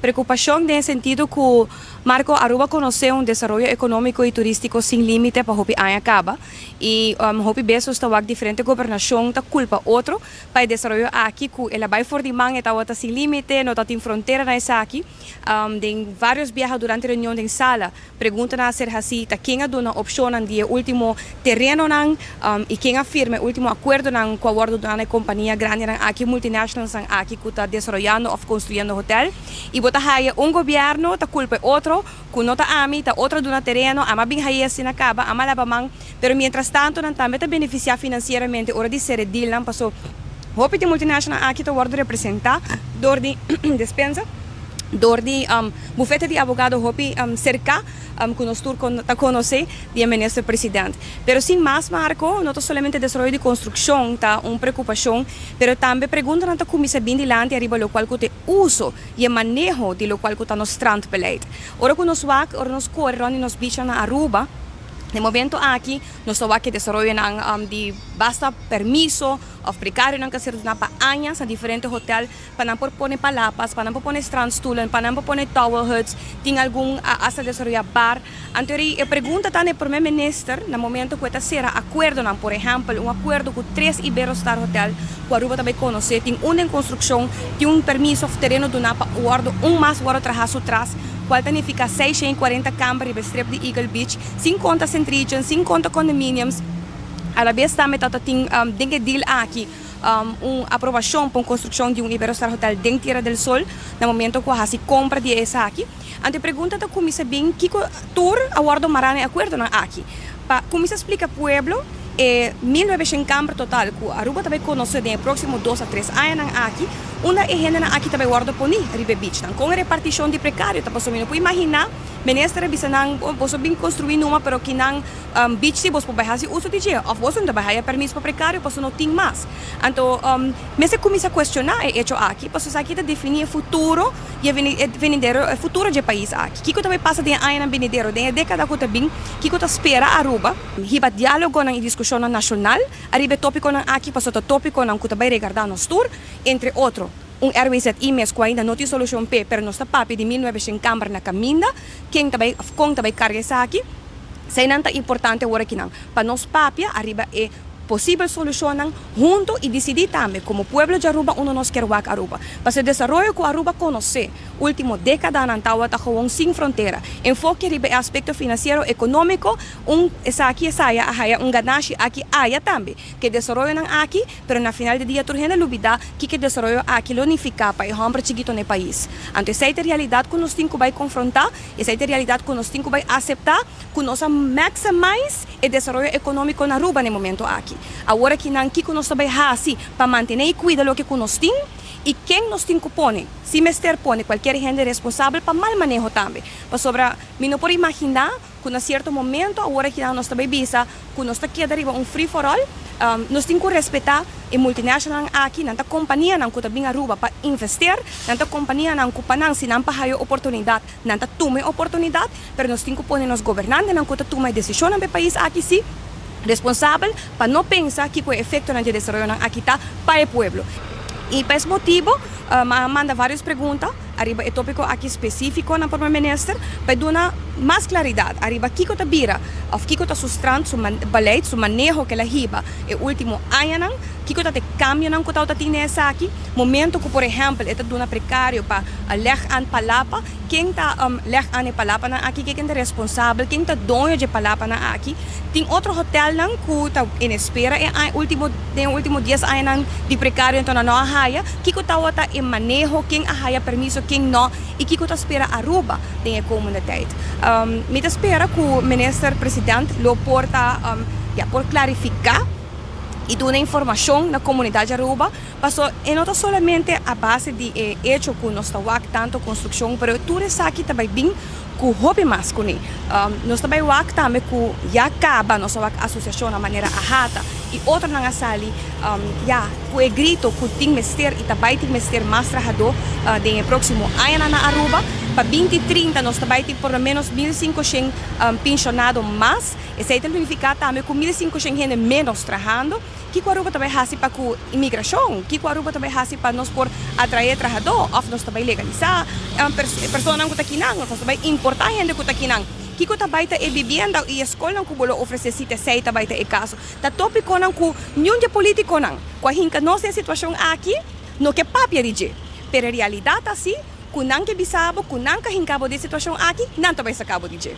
Preocupacion den sentido cu, Marco, Aruba conoce un desaroyo economico y turistico sin limite pa hopi aña caba y hopi bes ta wak diferente gobernacion ta culpa otro pa e desaroyo aki cu el a bay for di man. E tawata sin limite, no tin frontera na esaki. Den varios biaha durante reunion den sala, pregunta nan a ser haci ta ken a duna opcion di ultimo tereno nan y ken a firma ultimo acuerdo nan cu a wordo duna compania grandi nan aki, multinationals nan aki cu ta desaroyando of construyendo hotel, y bo ta haya un gobierno ta culpa otro cu no ta ami, ta otro duna tereno, ami a bin haya asina caba, ami a laba man. Pero mientras tanto nan tambe ta beneficia financieramente ora di sera deal nan, paso hopi di multinational aki ta wordo representa door di despensa, door di bufete di abogado hopi cerca cu nos tur ta conoce di minister president. Pero sin mas, Marco, no solamente desaroyo di construccion ta un preocupacion, pero tambe pregunta nan ta cuminsa bin dilanti ariba locual cu ta uso y maneho di locual cu ta nos strandbeleid. Ora cu nos wak, ora nos core rond nos beach na Aruba, na momento aki, nos ta wak desaroyo nan di basta permiso of precario nan cu a ser duna pa aña na diferente hotel pa nan por pone palapas, pa nan por pone strandstoelen, pa nan por pone towel huts, tin algun hasta desaroya bar. Anto, e pregunta ta na prome minister, na momento cu ta sera acuerdo nan, por ehempel, un acuerdo cu tres Iberostar Hotel, cu Aruba tambe conoce, tin un den construccion, tin un permiso of tereno duna pa wordo un mas wordo traha su tras, cual significa 640 camber riba strip di Eagle Beach, sin conta St. Regis, sin conta condominiums. A la vez tambe ta tin den e deal aki un aprobacion pa construccion di un Iberostar Hotel den Tierra del Sol, na momento cu haci compra di esaki. Anto pregunta ta cuminsa bin kico tur a wordo mara na acuerdo nan aki. Pa cuminsa splica pueblo e 1900 camber total cu Aruba tambe conoce den proximo 2 a 3 aña nan aki, unda e hende nan aki tambe wordo poni riba beach nan. Cu reparticion di precario ta paso mi no por imagina minister a bisa nan boso bin construi numa, pero cu nan beach si boso por hasi uso di dje of boso no bay haya permiso pa precario paso no tin mas. Anto mester cuminsa cuestiona e hecho aki, paso esaki ta defini e futuro y e venidero, e futuro di pais aki. Kico tambe pasa den aña venidero, den decada cu ta bin, kico ta spera Aruba? Hiba dialogo nan y discusion nacional ariba topico nan aki, paso ta topico nan cu ta bay regarda nos tur, entre otro un RWZI mes cu ainda no tin solucion pe, pero nos ta papia di 1900 camber na caminda, ken tambe con tambe carga esaki. Esey ta importante awor aki nan, pa nos papia ariba e posibel solucion hunto y dicidi tambe como pueblo di Aruba unda nos kier wak Aruba. Pa e desaroyo cu Aruba conoce, ultimo decada nan tawata gewoon sin frontera. Enfoke riba e aspecto financiero economico, un esaki esaya haya un ganashi aki aya tambe. Cu desaroyo nan aki, pero na final di dia tur hende lubida cu e desaroyo aki lo nifica pa e homber chikito na pais. Anto esey ta e realidad cu nos tin cu bay confronta, esey ta e realidad cu nos tin cu bay acepta, cu nos a maximize e desaroyo economico na Aruba na e momento aki. Awor aki nan kico nos bay hasi pa mantene y cuida loke nos tin y ken nos tin cu pone. Si mester pone cualkier hende responsabel pa mal maneho tambe. Pasobra mi no por imagina cu na cierto momento awor aki nos tambe bisa cu nos ta keda riba un free for all, nos tin cu respeta e multinational aki, nan ta compania nan cu ta bin Aruba pa investi, nan ta compania nan cu pa nan si nan pa haya oportunidad, nan ta tuma oportunidad, pero nos tin cu pone nos gobernante nan cu ta tuma decision na pais aki si responsabel pa no pensa cu e efecto nan di desaroyo nan aki ta pa e pueblo. Y pa e motibo, a manda varios pregunta ariba e topico aki specifico na prome minister pa duna mas claridad ariba kico ta bira of kico ta su strand su beleid, su maneho cu el a hiba e ultimo aña nan, kico ta e cambio nan cu ta tin esaki momento cu, por ehempel, e ta duna precario pa leg aan palapa, ken ta leg aan e palapa nan aki, ken ta responsabel, ken ta doño di palapa nan aki. Tin otro hotel nan cu ta en espera e ultimo den ultimo 10 aña nan di precario, anto no a haya. Kico ta wata e maneho, ken a haya permiso, ken no, y kico ta spera Aruba den e komende tijd? Mi ta spera cu minister president lo por ta ja, por clarifica y duna informacion na comunidad di Aruba, paso e no ta solamente a base di e hecho cu nos ta wak tanto construccion, pero tur esaki ta bay bin cu hopi mas cu ni. Nos ta bay wak tambe cu ya caba nos wak asociacion na manera AHATA. Y otronan a sali ya cu e grito cu tin mester y ta bay tin mester mas trahador den e proximo aña na Aruba. Pa 2030 nos ta bay tin por lo menos 1500 pensionado mas. Esey ta significa tambe cu 1500 hende menos trahando. Kico Aruba tambe ta haci pa cu inmigracion? Kico Aruba tambe ta haci pa nos por atrae trahador? Of nos tambe legalisa persona cu ta akinan? Of nos tambe importa hende cu ta akinan? Kico tambe ta e vivienda y scol cu bo lo ofrece si esey tambe ta e caso? Ta topiconan cu ningun di politiconan cu a hinca nos den e situacion aki no ke papia di dje. Pero realidad ta asina, cu nan ke bisabo, cu nan a hincabo den e situacion aki, nan tambe saca bo di dje.